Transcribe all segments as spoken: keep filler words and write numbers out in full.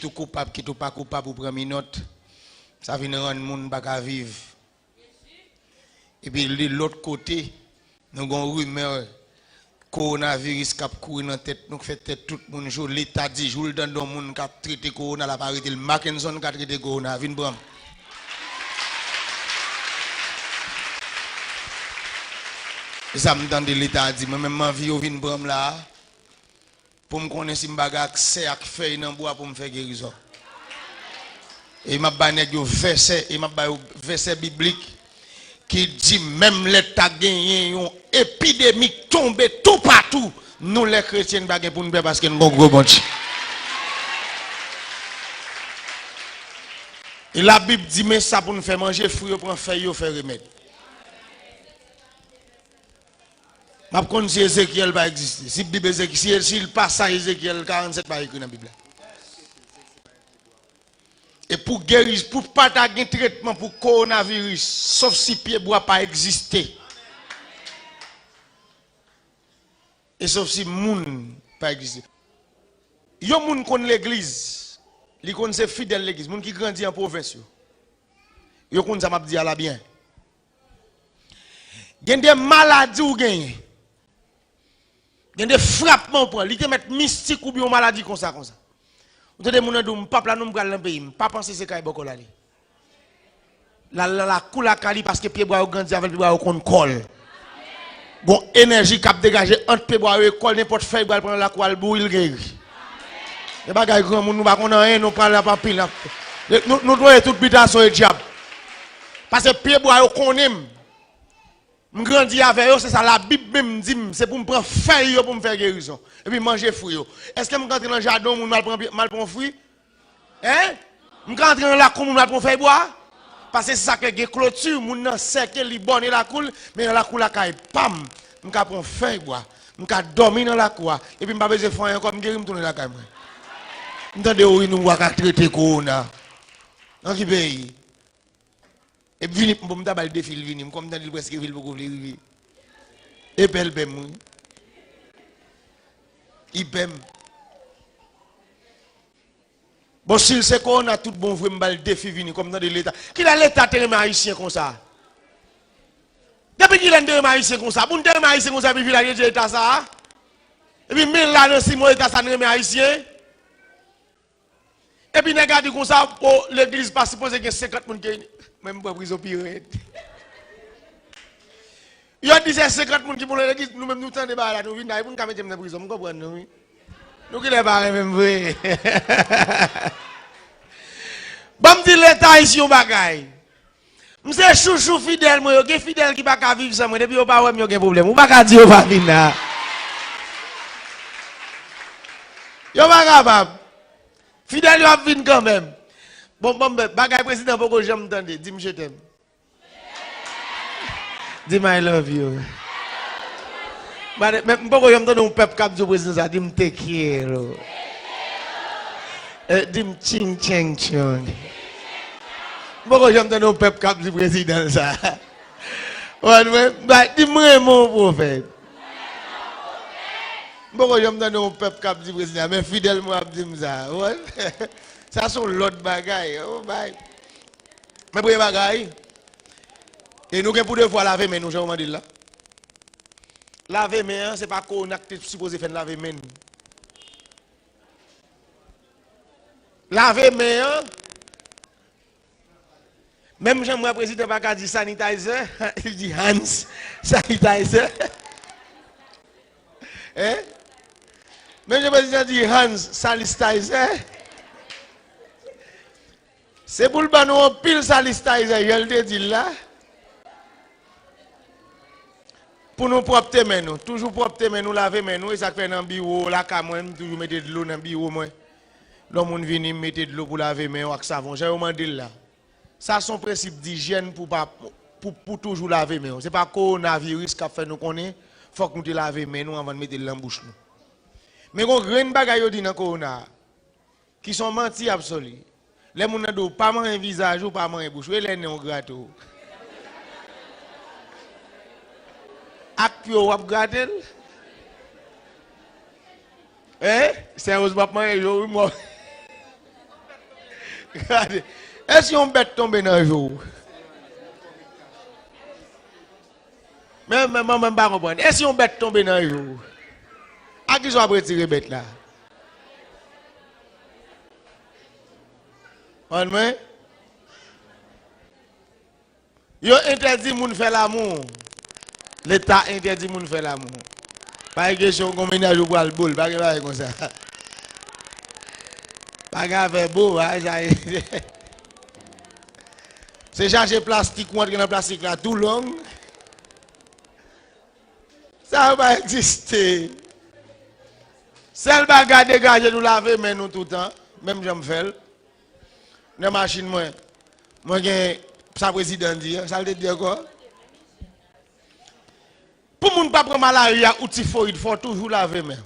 Kit ou koupab, kit ou pa koupab, ou pran minòt. Sa vin rann moun pa ka viv. Epi de lòt kote, nou gon rimè kowonaviris k ap kouri nan tèt nou, k fè tèt tout moun cho. Leta di, jou l tande yon moun k ap trete kowona, l ap arete l. Mackenson ka trete kowona, vin pran m. E sa m tande Leta a di, mwen menm m anvi yo vin pran m la a, pou m konnen si m pa gen aksè ak fèy nan bwa pou m fè gerizon. E m ap ba nèg yo vèsè, e m ap ba yo vèsè biblik ki di menm lè ta genyen yon epidemi k tonbe toupatou, nou lè kretyen n pa gen pou n pè paske n gon gwo Bondye. E Labib di men sa pou n fè, manje fwi yo, pran fèy yo, fè remèd. M ap konn si Ezekyèl pa egziste. Si Bib Ezekyèl, si, si pasaj Ezekyèl karannsèt pa ekri nan Bib la. E pou geri, pou pa ta gen tretman pou kowonaviris, sof si pyebwa pa egziste. E sof si moun pa egziste. Yon moun konn legliz, li konn se fidèl legliz, moun ki grandi an pwovens yo. Yo konn sa m ap di a la byen. Gen de maladi w genyen. Gen de frapman w pran. Li te mèt mistik oubyen yon maladi konsa, konsa. Ou tande moun nan di w, "M p ap la non, m pral nan peyi m." Pa panse se kay bòkò l ale. L al nan lakou lakay li paske pyebwa yo grandi avè l, pyebwa yo konn kò l. Gon enèji k ap degaje ant pyebwa yo e kò l, nenpòt fèy bwa l pran nan lakou a, l bouri, l geri. E bagay granmoun, nou pa konn anyen, nou pale ap anpil. Ap, nou, nou dwe tout bitasyon e dyab. Paske pyebwa yo konnen m. M grandi avè yo, se sa Labib menm di m, se pou m pran fèy yo pou m fè gerizon. Epi manje fwi yo. Èske m ka antre nan jaden yon moun m al pran pye, m al pran fwi? Hein? M ka antre nan lakou moun m al pran fèy bwa? Paske se sa k gen kloti, moun nan sèke, li bòne lakou l, men nan lakou lakay pa m, m ka pran fèy bwa, m ka dòmi nan lakou a, epi m pa bezwen fè anyen ankò, m geri, m tounen lakay mwen. M tande wi nou wa ka trete kowona. Nan ki peyi? Epi vini, bon, m ta ba l defi l vini, m kòm tande l prèske rive, l poko vle rive. E pè l pè m, wi. Li pè m. Bon, si l se kowona tout bon vre, m ba l defi vini, kòm tande Leta. Kilè Leta te renmen Ayisyen konsa? Depi kilè n te renmen Ayisyen konsa? Pou n te renmen Ayisyen konsa, epi vilaj yo di Leta sa a? Epi men la nan sis mwa Leta sa n renmen Ayisyen? Epi nèg la di konsa, o, legliz pa sipoze gen senkant moun ki, mwen m pran prizon pi rèd. Yo di se senkant moun ki pou nan legliz, nou menm nou tande bagay la, nou vin la, e pou n ka mete m nan prizon, m konprann nou, wi. Nou genlè pa renmen m vre. Ban m di Leta ayisyen yon bagay. M se chouchou fidèl mwen, yo gen fidèl ki pa ka viv san mwen, depi yo pa wè m, yo gen pwoblèm. Ou pa ka di yo pa vin la. Yo pa kapab. Fidèl yo ap vin kanmenm. Bon, bon, men, bagay prezidan poko janm tande. Di m je t'aime. Di m I love you. Mwen, men, m poko janm tande yon pèp k ap di prezidan sa. Di m te quiero. Eh, di m ching cheng chong. M poko janm tande yon pèp k ap di prezidan sa. Wè, mwen, ba, di m renmen w pwofèt. M poko janm tande yon pèp k ap di prezidan, men fidèl mwen ap di m sa. Ou konprann? Sa se yon lòt bagay. Oh, bay. Men premye bagay, e nou gen pou devwa lave men nou, jan yo mande l la. Lave men an, se pa kowona ki te sipoze fè n lave men n. Lave men an, menm jan m wè prezidan pa ka di sanitizer, li di hand sanitizer. Hein? Menm jan prezidan di hand sanitizer. Se pou l ban nou anpil sanitizer, jan l te di l la. Pou nou pwòpte men nou. Toujou pwòpte men nou, lave men nou. E sa k fè nan biwo, lakay mwen, m toujou mete dlo nan biwo mwen. Lè yon moun vini, m mete dlo pou lave men yo ak savon. Jan yo mande l la. Sa se yon prensip dijyèn pou pa, pou, pou toujou lave men w. Se pa kowonaviris k ap fè nou konnen fòk nou te lave men nou anvan n mete l nan bouch nou. Men gon grenn bagay yo di nan kowona a, ki se yon manti absoli. Lè moun nan di w pa manyen vizaj ou, pa manyen bouch ou, e lè nen w grate w? Ak pye w w ap grate l? Hein? Seryezman, w ap manyen je w, wi, mò. Gade. E si yon bèt tonbe nan je w? Men, men, men, men, m pa konprann. E si yon bèt tonbe nan je w? A kisa w ap retire bèt la? Konprann mwen? Yo entèdi moun fè lamou. Leta entèdi moun fè lamou. Pa gen kesyon gon mennaj ou pral bo l, pa gen bagay konsa. Pa gen afè bo, pa gen sa. Se chache plastik ou antre nan plastik la tou long. Sa yo pa egziste. Sèl bagay, degaje nou, lave men nou toutan, menm jan m fè l. Nan machin mwen, mwen gen sa prezidan di an, sa l te di ankò? Pou moun pa pran malari a ou tifoyid, fò w toujou lave men.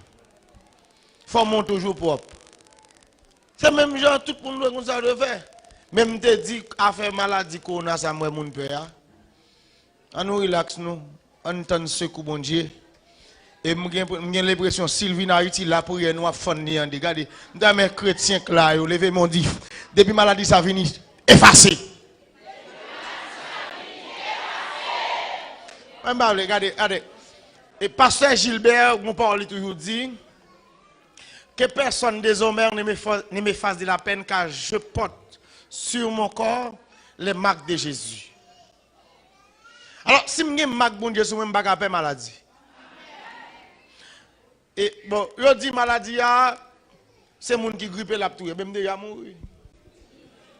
Fò men w toujou pwòp. Se menm jan tout moun dwe konn sa yo dwe fè. Men m te di afè maladi kowona sa m wè moun pè a. Ann nou rilaks nou. Ann tann sekou Bondye. E m gen, m gen lenpresyon, si l vin Ayiti, lapriyè nou ap fann li ande. Gade, m ta renmen kretyen k la yo, leve men w di, depi maladi sa vini, efase. Mwen m pa vle, gade, gade. E pastè Gilbert, gon pawòl li toujou di, que personne désormais ne m'effa-, ne m'efface de la peine, car je porte sur mon corps les marques de Jésus. Alò, si m gen mak Bondye sou mwen, m pa ka pè maladi. E, bon, yo di maladi a, se moun ki gripe l ap touye. Men m deja mouri.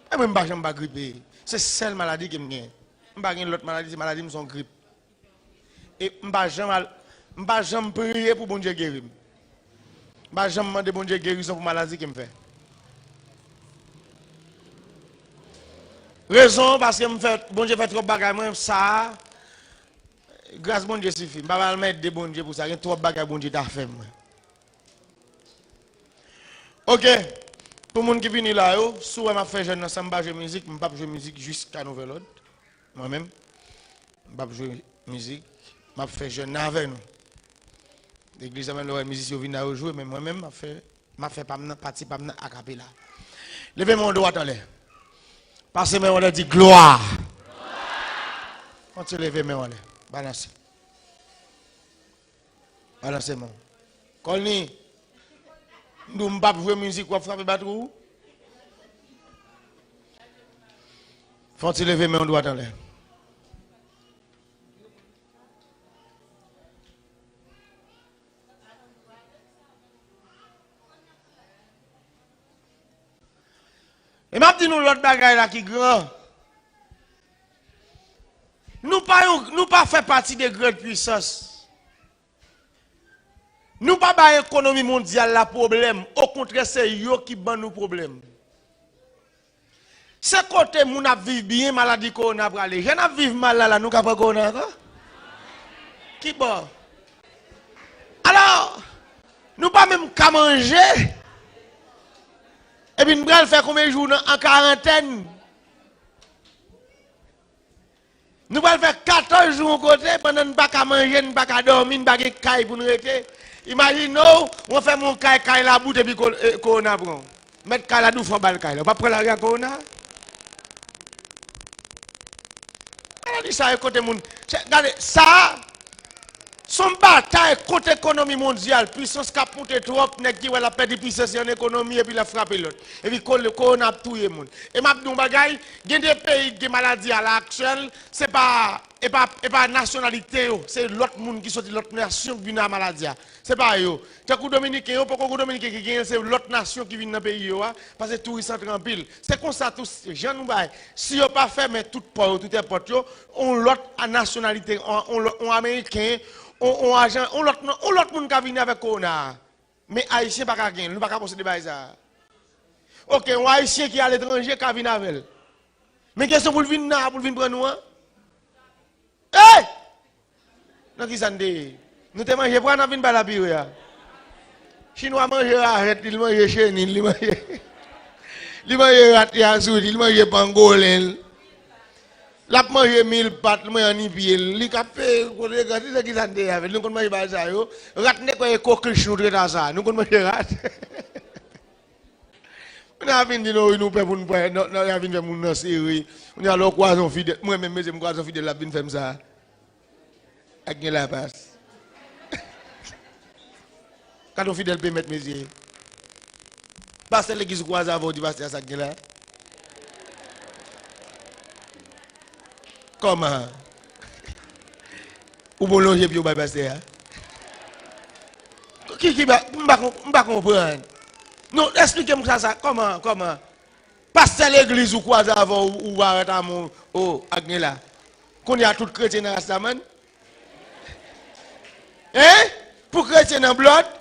E mwen, m pa janm pa gripe. Se sèl maladi ke m gen. M pa gen lòt maladi, se maladi m se yon grip. E m pa janm al, m pa janm priye pou Bondye geri m. M pa janm mande Bondye gerizon pou maladi ke m fè. Rezon, paske m fè, Bondye fè twòp bagay mwen, sa a, gras Bondye sifi. M pa pral mande Bondye pou sa, gen twòp bagay Bondye ta fè mwen. Oke, pou moun ki vini la yo, si w wè m ap fè jèn nan, san m pa jwe mizik, m p ap jwe mizik jiska nouvèl òd. Mwen menm, m p ap jwe mizik, m ap fè jèn nan avè nou. Legliz la menm, lè w wè mizisyen yo vin la, yo jwe, men mwen menm, m ap fè, m ap fè pa m nan, pati pa m nan akapela. Leve men w dwat anlè. Pase men w anlè, di glwa. Kontinye leve men w anlè. Balanse. Balanse men w. Kòlni, m di w m p ap jwe mizik, w ap frape batri w? Fè yon ti leve men w dwat anlè. E m ap di nou lòt bagay la ki gran. Nou pa yon, nou pa fè pati de grande puissance. Nou pa bay ekonomi mondyal la pwoblèm. Okontrè, se yo ki ban nou pwoblèm. Se kote moun ap viv byen, maladi kowona prale. Jan n ap viv mal la, la, nou ka pran kowona ankò? Ki bò? Alò, nou pa menm ka manje. Epi n pral fè konbyen jou nan, an karantèn? Nou pral fè katòz jou yon kote, pandan n pa ka manje, n pa ka dòmi, n pa gen kay pou n rete. Imajine w, w anfème yon kay, kay la bout epi ko-, e, kowona pran w. Mèt kay la di w fò w ba l kay la. Ou p ap pran lari ak kowona? Maladi sa e kote moun. Se, gade, sa a, se yon batay kont ekonomi mondyal. Pisans k ap monte twòp, nèg ki wè l ap pèdi pisans li an ekonomi epi l ap frape lòt. Epi ko-, kowona ap touye moun. E m ap di w yon bagay, gen de peyi ki gen maladi a la aktyèl, se pa, e pa, e pa nasyonalite yo, se lòt moun ki soti lòt nasyon ki vin ak maladi a. Se pa yo. Tankou Dominiken yo, poko gon Dominiken ki genyen, se lòt nasyon ki vin nan peyi yo a, paske touris antre anpil. Se konsa tou, jan nou bay. Si yo pa fèmen tout pò yo, tout èpòt yo, on lòt a nasyonalite, on, on lòt, on Ameriken, on, on ajan, on lòt, on lòt moun ka vini avèk kowona a. Men Ayisyen pa ka gen, nou pa ka posede bagay sa a. Oke, yon Ayisyen ki aletranje ka vin avè l. Men kesyon pou l vin nan, pou l vin pran nou an. Ey! Nan kisa n te ye? Nou te manje pwa, n ap vin pale a pire a. Chinwa manje ravèt li, li manje chenil, li manje, li manje rat li a sou li, li manje pangolen l. L ap manje mil pat, li manje annipye l. Li k ap peye kote gras, li nan kisa n te ye avè l? Nou konn manje bagay sa yo. Rat nèg wè e koklich nou treta sa. Nou konn manje rat. Kounye a vin di nou, wi, nou pè pou n pran, non, non, y a vin fè moun nan sere. Kounye a lè w kwaze yon fidèl, mwen menm, mesye, m kwaze yon fidèl, l ap vin fè m sa. Ak gen lapas. Gade yon fidèl pèmèt, mesye. Pastè legliz ou kwaze avè w, di pastè a sa k gen la. Kòman? Ou bon lonje pye w bay pastè a? Ki, ki ba, m pa, m pa konprann. Non, eksplike m sa, sa, kòman, kòman? Pastè legliz ou kwaze avè w, ou pa wè ta moun, o, ak gen la. Kounye a tout kretyen nan ras la, man. Hein? Pou kretyen nan blòd?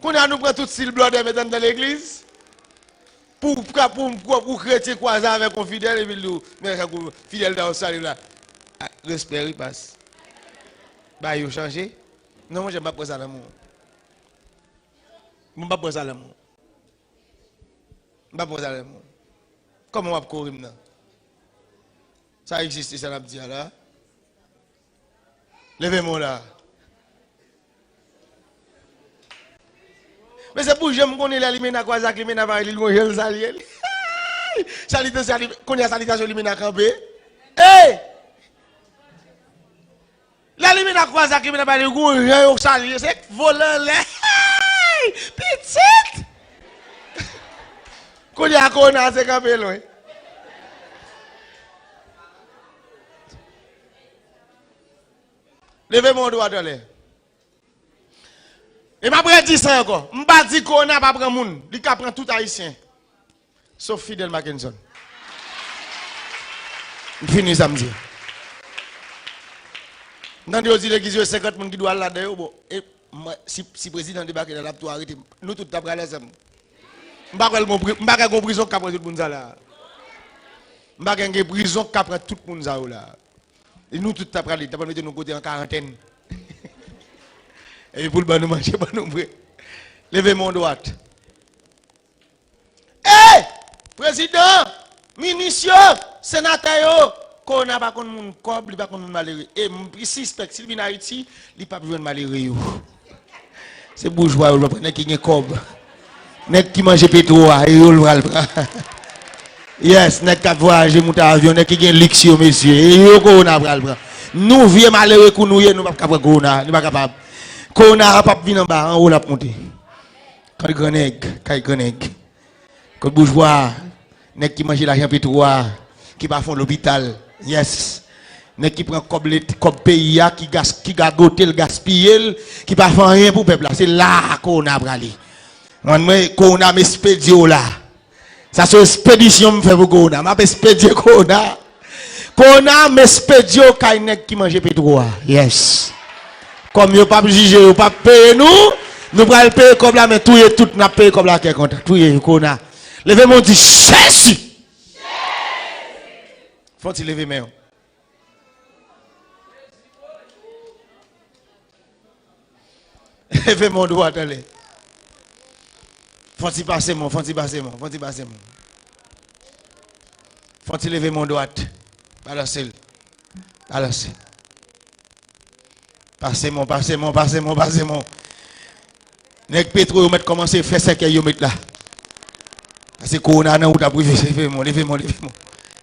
Kounye a nou pran tout stil blòdè met anndan legliz? Pou, pou, pou, pou, pou kretyen kwaze avèk yon fidèl, epi l di w, men sa kou fidèl ta w salye la. Ah, respè, wi, pas. Bagay yo chanje. Non, monchè, m p ap pran sa nan men w. Mwen p ap pran sa nan men w. M p ap pran sa nan men w. Kòman w ap kore m nan? Sa egziste, sa n ap di a la? Leve men w la. Men se pou jan m konnen lè limena kwaze ak limena parèy, li gon jan l salye li. Salite, sali-, kounye a salitasyon limena kanpe. Ey! Lè limena kwaze ak limena parèy, li gon jan yo salye, se vole anlè. Hey! Pitit! Kounye a kona se kanpe lwen. Leve men w dwat anlè. E m ap redi sa ankò. M pa di kona pa pran moun. Li ka pran tout Ayisyen. Sof Fidel Mackenson. M fini sa m di. M tande yo di legliz yo e senkant moun ki dwe al ladan yo. Bon, e mwen, si, si prezidan debake la, l ap tou arete m. Nou tout ta pral ansanm. M pa kwè l gon pri-, m pa kwè gon prizon k ka pran tout moun sa la. M pa kwè gen prizon k ka pran tout moun sa yo la. E nou tout ta prale, ta pral mete nou kote an karantèn. Epi pou l ban nou manje, ban nou bwè. Leve men w dwat. Ey! Prezidan, minis yo, senatè yo, kona pa konn moun kòb, li pa konn moun malere. E m sispèk, si l vin Ayiti, li p ap jwenn malere yo. Se boujwa yo, l pran nèg ki gen kòb. Nèg ki manje petwo a, e yo l pral pran. Yes, nèg k ap vwayaje, moute avyon, nèg ki gen liks yo, mesye. E yo kowona pral pran. Nou vye malere kou nou ye, nou p ap ka pran kowona, nou pa kapab. Kowona a p ap vin anba, anwo l ap monte. Kay grannèg, kay grannèg. Kot boujwa, nèg ki manje lajan petwo a, ki pa fè yon lopital. Yes. Nèg ki pran kòb let-, kòb peyi a, ki gas-, ki gagote l, gaspiye l, ki pa fè anyen pou pèp la. Se la a kowona prale. Mwen, mwen, kowona m espedye w la. Sa se espedisyon m fè pou kowona. M ap espedye kowona. Kowona, m espedye w kay nèg ki manje petwo a. Yes. Kòm yo p ap jije, yo p ap peye nou, nou pral peye kòb la, men touye tout, n ap peye kòb la kè kontan. Touye yo, kowona. Leve men w di, Jezi! Fò w ti leve men w. Leve men w dwat anlè. Fò ti pase men w, fò ti pase men w, fò ti pase men w. Fò ti leve men w dwat. Balanse l. Balanse. Pase men w, pase men w, pase men w, pase men w. Nèg petwo yo mèt kòmanse fè sèkèy yo met la. Paske kowona nan wout ap rive, leve men w, leve men w, leve men w.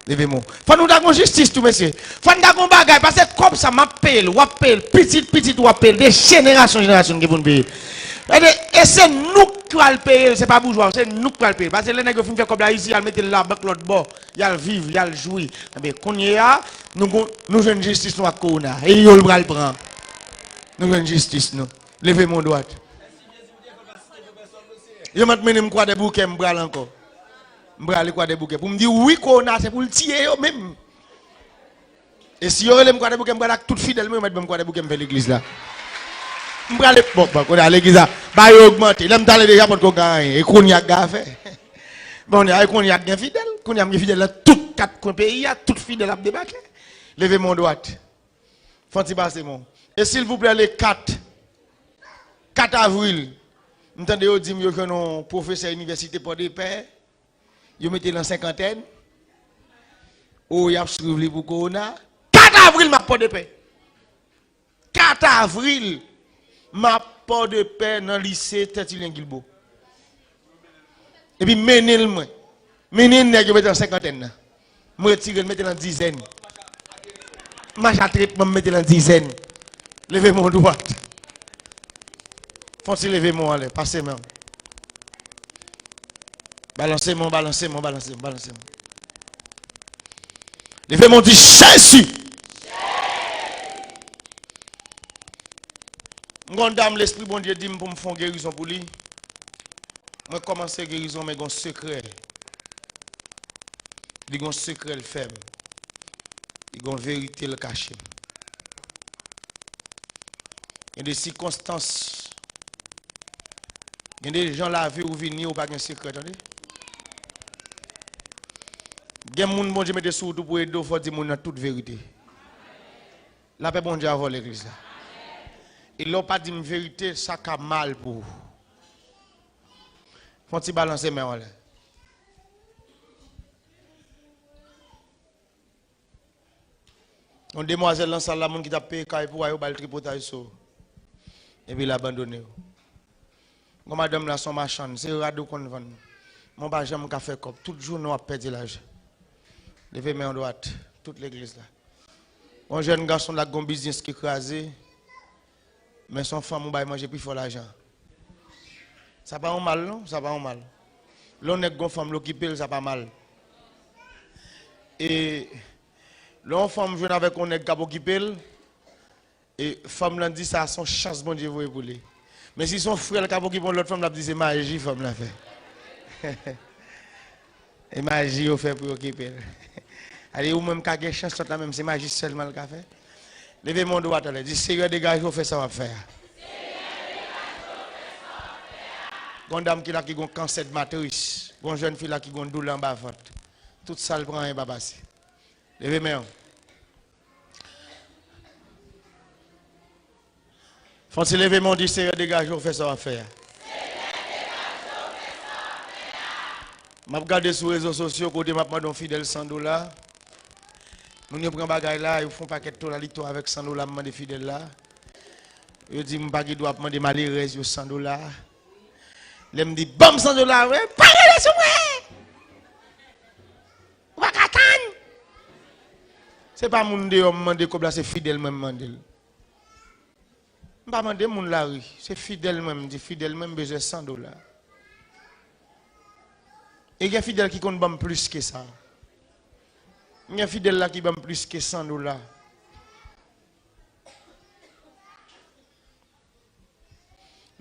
Leve men w. Fò nou ta gon jistis tou, mesye. Fò n ta gon bagay, paske kòb sa m ap peye l, w ap peye l, pitit, pitit ou ap peye l, de jenerasyon, jenerasyon n gen pou n peye l. E de, e se nou k pral peye l, se pa boujwa, se nou k pral peye l. Paske lè nèg yo fin fè kòb la isi, y al mete l labank lòt bò, y al viv, y al jwi. Enben, kounye a, nou gon, nou jwenn jistis nou ak kowona. E yo l pral pran. Nou jwenn jistis nou. Leve men w dwat. Yo mèt mennen m Kwadèboukè, m pral ankò. M prale Kwadèboukè. Pou m di wi, kowona se pou l tiye yo menm. E si yo rele m Kwadèboukè, m pral ak tout fidèl mwen, yo mèt ban m Kwadèboukè, m fè legliz la. M prale, bon, bon, kounye a legliz la, ba yo ogmante. Lè m t ale deja, potko gen anyen. E kounye a k gen afè. Bon, e kounye a k gen fidèl. Kounye a m gen fidèl nan tout kat kwen peyi a, tout fidèl ap debake. Leve men w dwat. Fò n ti pase men w. E silvouplè, le kat, kat avril, m tande yo di m yo jwenn yon pwofesè inivèsite Pòdepè, yo mete l an senkantèn. O, y ap swiv li pou kowona. Kat avril, m ap Pòdepè. Kat avril, m ap Pòdepè nan lise Tètilyen Gilbo. Epi mennen l mwen. Mennen nèg yo mete nan senkantèn nan. Mwen retire l, mete l an dizèn. Mache a tretman, m mete l an dizèn. Leve men w dwat. Fon ti leve men w anlè, pase men w. Balanse men w, balanse men w, balanse men w, balanse men w. Leve men w, di, Jezi! M gen yon dam, Lespri Bondye di m pou m fè yon gerizon pou li. Mwen kòmanse gerizon, men gen yon sekrè. Li gen yon sekrè l fè m. Li gen yon verite l kache m. Gen de sikonstans, gen de jan lavi w vini, ou pa gen sekrè, tande. Gen moun Bondye mete sou wout ou pou ede w, fò w di moun nan tout verite. Lapè Bondye avè w, legliz la. E lè w pa di m verite, sa ka mal pou ou. Fè yon ti balanse men w anlè. Yon demwazèl nan sal la, moun ki t ap peye kay pou a yo ba l tripotaj sou. Epi l abandone yo. Gon madanm la se yon machann, se rad ou konn vann. Men w pa janm ka fè kòb. Tout jounen w ap pèdi lajan. Leve men w dwat, tout legliz la. Gon jèn gason la ki gon biznis ki kraze, men se yon fanm ou bay manje pi fò lajan. Sa pa yon mal, non, sa pa yon mal. Lè yon nèg gon fanm l okipe l, sa pa mal. E lè yon fanm jwenn avèk yon nèg k ap okipe l, e fanm lan di sa se yon chans Bondye voye pou li. Men si se yon frè l k ap okipe yon lòt fanm, l ap di se maji fanm lan fè. E maji yo fè pou yo okipe l. Ale, ou menm ka gen chans lòt la, menm se maji sèlman l ka fè. Leve men w dwat anlè, di, Seyè, degaje w fè sa w ap fè a. Gon dam ki la ki gon kansè de matris. Gon jèn fi la ki gon doulè anba vant. Tout sa l pran, anyen pa pase. Leve men w. Fon ti leve men w, di, Seyè, degaje w fè sa w ap fè a. M ap gade sou rezo sosyo kote m ap mande yon fidèl san dola. Moun yo pran bagay la, yo fè yon pakèt tòlalitò avèk san dola m mande fidèl la. Yo di m pa gen dwa ap mande malerèz yo san dola. Lè m di, ban m san dola, wi, pa rele sou mwen! Ou pa ka tann! Se pa moun deyò m mande kòb la, se fidèl mwen m mande l. M pa mande moun lari, se fidèl mwen m di, fidèl mwen m bezwen san dola. E gen fidèl ki konn ban m plis ke sa. Gen fidèl la ki ban m plis ke san dola.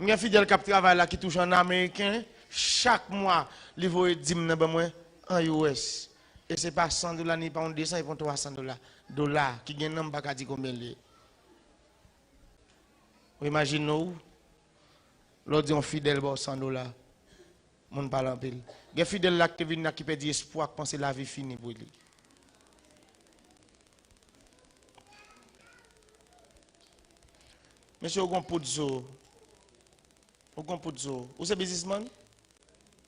M gen fidèl k ap travay la ki touche an ameriken, chak mwa li voye dim nan ban mwen an U S. E se pa san dola, ni pa yon de san, e pa yon twa san dola. Dola, ki gen non m pa ka di konbyen l ye. Ou imajine w, lè w di yon fidèl ba w san dola, moun pale anpil. Gen fidèl la ki te vin la ki pèdi espwa, k panse lavi fini pou li. Mesye, ou gon poud sou ou. Ou gon poud sou ou. Ou se biznismann?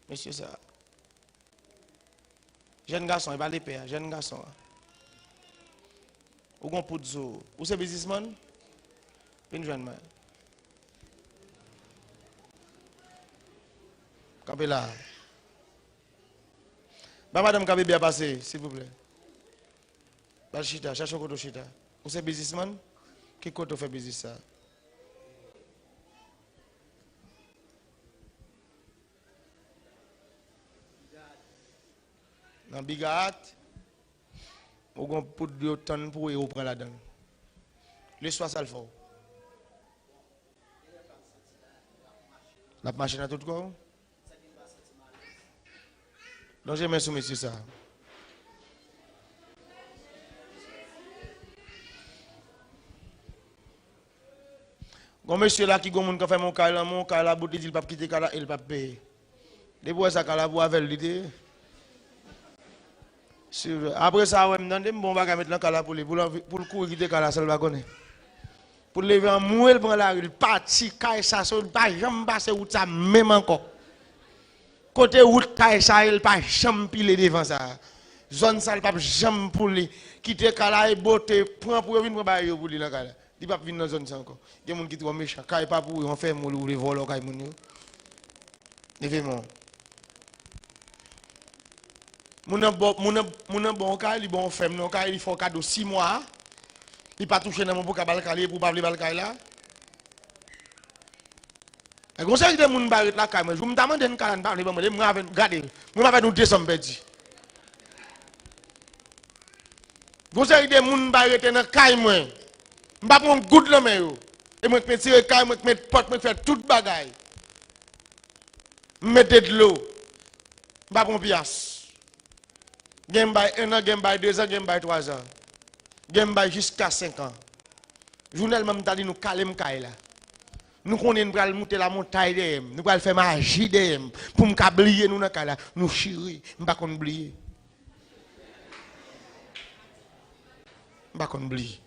Mesye sa. Jèn gason, e pa lepè a, jèn gason an. Ou gon poud sou ou. Ou se biznismann? Vin jwenn mwen. Kanpe la. Ba madanm ka bebe a pase, silvouplè. Ba l chita, chache yon kote w chita. Ou se biznismann? Ki kote w fè biznis sa? Nan Big Hat, ou gon poud yo tann pou ou e ou pran ladan l. Leswa sa l fè w? L ap mache nan tout kò w? Lonje men sou mesye sa. Gon mesye la ki gon moun k ap fè yon kay lan men w, kay la bout, li di l p ap kite kay la e l p ap peye. Depi w wè sa, kay la pou avè l li te ye. Silvouplè. Apre sa, wè m tande m bon bagay met lan kay la pou li, pou l anvi, pou l kouri kite kay la san l pa konnen. Pou l leve an mwen, l pran lari, l pati, kay sa, so, li pa janm pase wout sa menm ankò. Kote wout kay sa ye, l pa janm pile devan sa. Zòn sa, l p ap janm pou li. Kite kay la e bote, pran pou yo vin pran bagay yo pou li nan kay la. Li p ap vin nan zòn sa ankò. Gen moun ki twò mechan. Kay pa pou yo, anfèm ou, ou vle vòlò kay moun yo. Leve men w. Moun nan ba, moun nan, moun nan ba w kay, li ba w fèm nan kay, li fè w kado sis mwa. Li pa touche nan men w pou w ka ba l kay li, epi w pa vle ba l kay la. E gon seri de moun m bay ret lakay mwen. Jou m ta mande n kay la, n pa vle ban mwen. Mwen avè n, gade, mwen avè nou de san m pèdi. Gon seri de moun m bay rete nan kay mwen. M pa pran yon goud nan men yo. E mwen k pentire kay, mwen k met pòt, mwen k fè tout bagay. M mete dlo. M pa pran pyas. Gen m bay en an, gen m bay dezan, gen m bay twazan. Gen m bay jiska senk an. Jounèlman, m ta di nou kale m kay la. Nou konnen n pral moute lamontay dèyè m. Nou pral fè maji dèyè m. Pou m ka bliye nou nan kay la. Nou chire. M pa konn bliye. M pa konn bliye.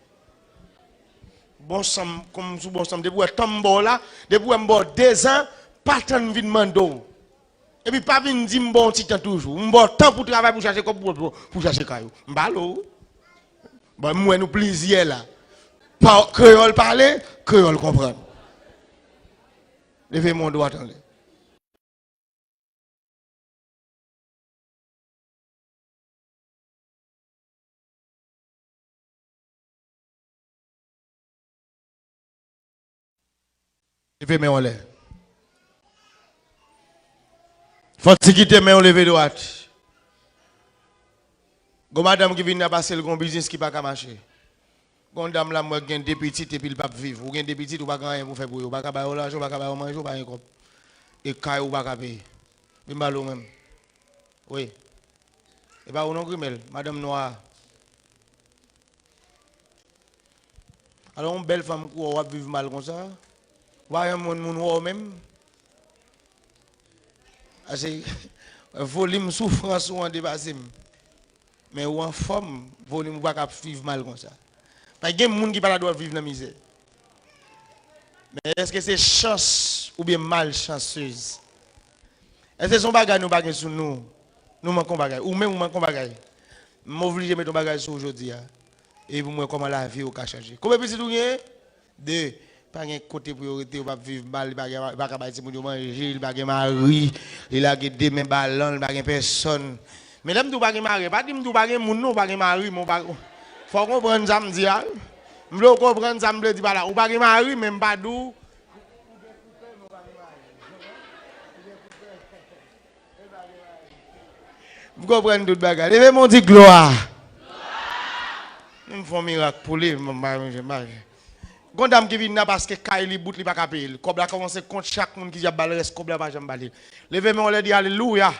Bon san m, kòm sou bon san m, depi w wè tan m ba w la, depi w wè m ba w dezan, pa tann m vin mande w. Epi pa vin di m ba w yon ti tan toujou. M ba w tan pou travay, pou chache kòb, pou, pou, pou chache kay ou. M pale w. Bon, m wè nou plizyè la. Pa, kreyòl pale, kreyòl konprann. Leve men w dwat anlè. Leve men w anlè. Fò w ti kite men w leve dwat. Gon madanm ki vin nan pase l gon biznis ki pa ka mache. Gon dam la m wè gen de pitit epi l p ap viv. Ou gen de pitit, ou pa gen anyen pou fè pou yo. Ou pa ka ba yo lajan, ou pa ka ba yo manje, ou pa gen kòb. E kay ou pa ka peye. Vin pale w menm. Wi. E pa ou non, Grimèl, madanm nwa a. Alò, yon bèl fanm kou w ap viv mal konsa. Ou pa janm wè moun wè w menm. Ase, volim soufrans ou an depase m. Men ou anfòm, volim ou pa ka ap viv mal konsa. Pa gen moun ki pa ta dwe ap viv nan mizè. Men èske se chans oubyen malchansez? Èske se yon bagay nou pa gen sou nou? Nou manke yon bagay. Ou menm ou manke yon bagay. M oblije met yon bagay sou ou jodi a. Epi pou m wè kòman lavi ou ka chanje. Konbyen pitit ou gen? De. Pa gen kote pou yo rete, yo p ap viv mal, li pa gen, li pa ka bay timoun yo manje, li pa gen mari, li lage de men balan, li pa gen pèsòn. Men lè m di w pa gen mari, pa di m di w pa gen moun non, w pa gen mari, men w pa, fò w konprann sa m di a wi. M vle w konprann sa m vle di pa la. Ou pa gen mari, men m pa di w. M konprann tout bagay. Leve men w di glwa. M fè yon mirak pou li, m pa manje, m pa manje. Gon dam ki vin la paske kay li bout, li pa ka peye l. Kòb la kòmanse kont chak moun ki ap ba l rès kòb la, pa janm ba li. Leve men w anlè, di alelouya.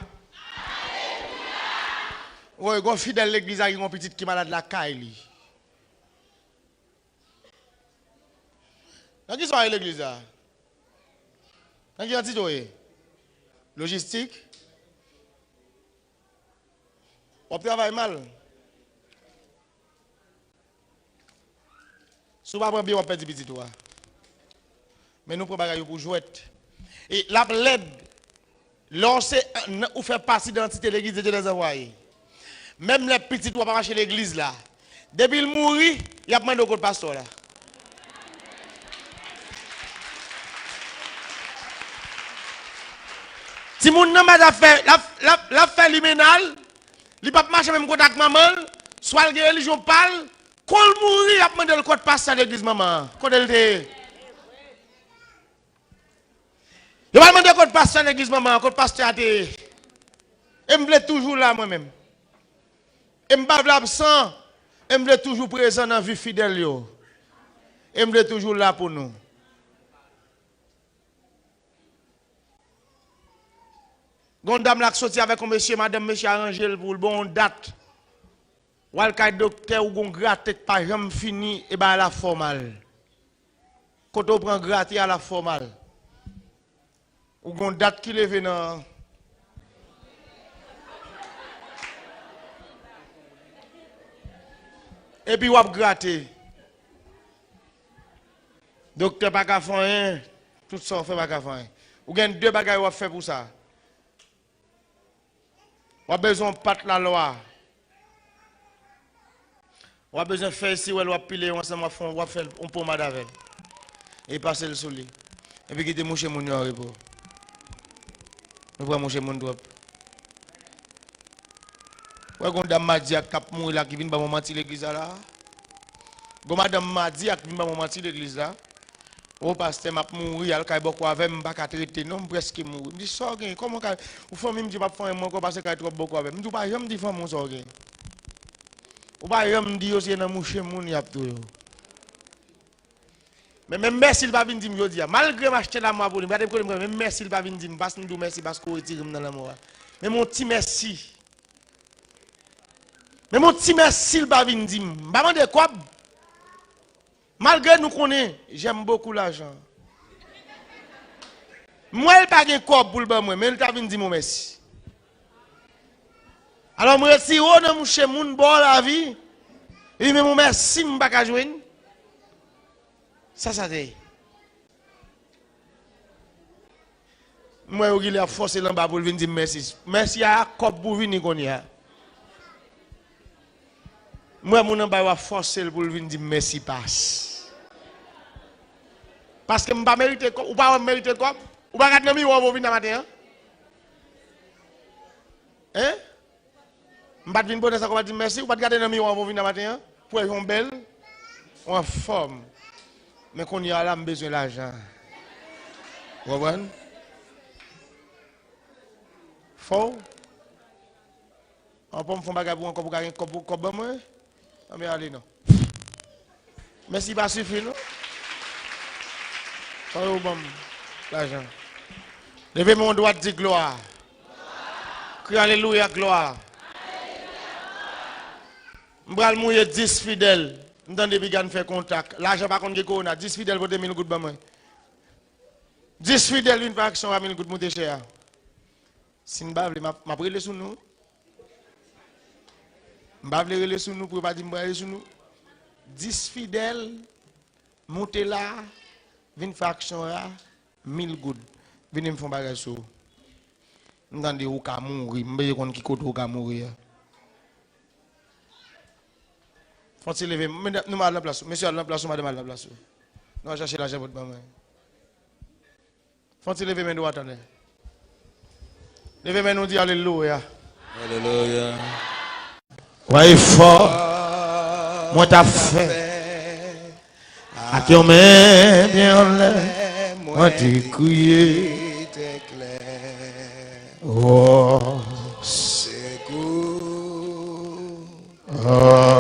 Woy, gon fidèl legliz la ki gon pitit ki malad lakay li. Nan kisa w ale legliz la? Nan ki antite w ye? Lojistik? W ap travay mal. Si w pa pran byen, w ap pèdi pitit ou a. Men nou pran bagay yo pou jwèt. E l ap lèd. Lè w se, ou fè pati de antite Legliz de Dye dèz anvwaye. Menm lè pitit ou a pa mache legliz la, depi l mouri, y ap mande w kot pastè w la. Timoun nan mèt ap fè, l ap, l ap, l ap fè limena l, li p ap mache menm kote ak manman l, swa l gen relijyon pa l, kou l mouri, y ap mande l kot pastè legliz manman an, kote l te ye. Yo pral mande kot pastè legliz manman an, kot pastè a te ye. E m vle toujou la mwen menm. E m pa vle absan. E m vle toujou prezan nan vi fidèl yo. E m vle toujou la pou nou. Gon dam la k soti avèk yon mesye, madanm mesye aranje l pou l, bon, yon dat. W al kay doktè, ou gon grate k pa janm fini, e bagay la fè w mal. Kote w pran grate a, l ap fè w mal. Ou gon dat ki leve nan. Epi w ap grate. Doktè pa ka fè anyen. Tout sa w fè pa ka fè anyen. Ou gen de bagay w ap fè pou sa. W ap bezwen yon pat lalwa. W ap bezwen fèy siwèl, w ap pile yo ansanm, w ap fè, w ap fè yon pomad avè l. E pase l sou li. Epi kite mouche moun yo an repo. Nou pran mouche moun twòp. Wè, gon dam madiak k ap mouri la ki vin ban mwen manti legliz la la. Gon madanm madiak ki vin ban mwen manti legliz la. O pastè, m ap mouri, al kay bòkò avè m, m pa ka trete non, m prèske mouri. M di, sa w gen? Kòman w ka, ou fanmi m di w p ap fanmi mwen ankò paske kay twòp bòkò avè m. M di, ou pa janm di fanmi w sa w gen. Ou pa janm di yo se nan mouche moun y ap touye w. Men menm mèsi l pa vin di m jodi a. Malgre m achte lamò a pou li, m gade kote m pran, menm mèsi l pa vin di m, paske m di w mèsi paske w retire m nan lanmò a. Menm yon ti mèsi. Menm yon ti mèsi l pa vin di m. M pa mande kòb. Malgre nou konnen, j'aime beaucoup l'argent. M wè l pa gen kòb pou l ban mwen, men l ta vin di m yon mèsi. Alò, m retire w nan mouche moun ba w lavi, epi menm yon mèsi m pa ka jwenn. Sa sa te ye? M wè yo genlè ap fòse l anba pou l vin di m mèsi. Mèsi a ak kòb pou vini kounye a. M wè moun anba yo ap fòse l pou l vin di m mèsi pas. Paske m pa merite kòb, ou pa wè m merite kòb? Ou pa gad nan miwa w vin nan maten an? Hein? M pa t vin pote sa, ou pa t di m mèsi, ou pa t gade nan miwa w vin nan maten an? Pou wè jan w bèl, ou anfòm. Men kounye a la, m bezwen lajan. Ou konprann? Fò w An, pou m fè yon bagay pou ankò pou ka gen kòb, kòb ban mwen? Anben ale non. Mèsi pa sifi non. Fò yo ban m lajan. Leve men w dwat, di glwa. Kri alelouya, glwa. M pral mouye dis fidèl. M tande piga n fè kontak. Lajan pa konn gen kowona. Dis fidèl pote mil goud ban mwen. Dis fidèl vin fè aksyon a mil goud, moute chè a. Si n pa vle, m ap, m ap rele sou nou. M pa vle rele sou nou pou yo pa di m pral rele sou nou. Dis fidèl, moute la, vin fè aksyon la, mil goud. Vini m fè yon bagay sou ou. M tande ou ka mouri, m bezwen konn ki kote ou ka mouri a. Fon ti leve, medam, nou al nan plas ou. Mesye al nan plas ou, madanm al nan plas ou. Nou al chache lajan pou t ban mwen. Fon ti leve men dwat anlè. Leve men nou di alelouya. Alelouya. Wè efò mwen t ap fè. Ak yon men byen anlè, mwen te kriye. Oh. Sekou. Oh.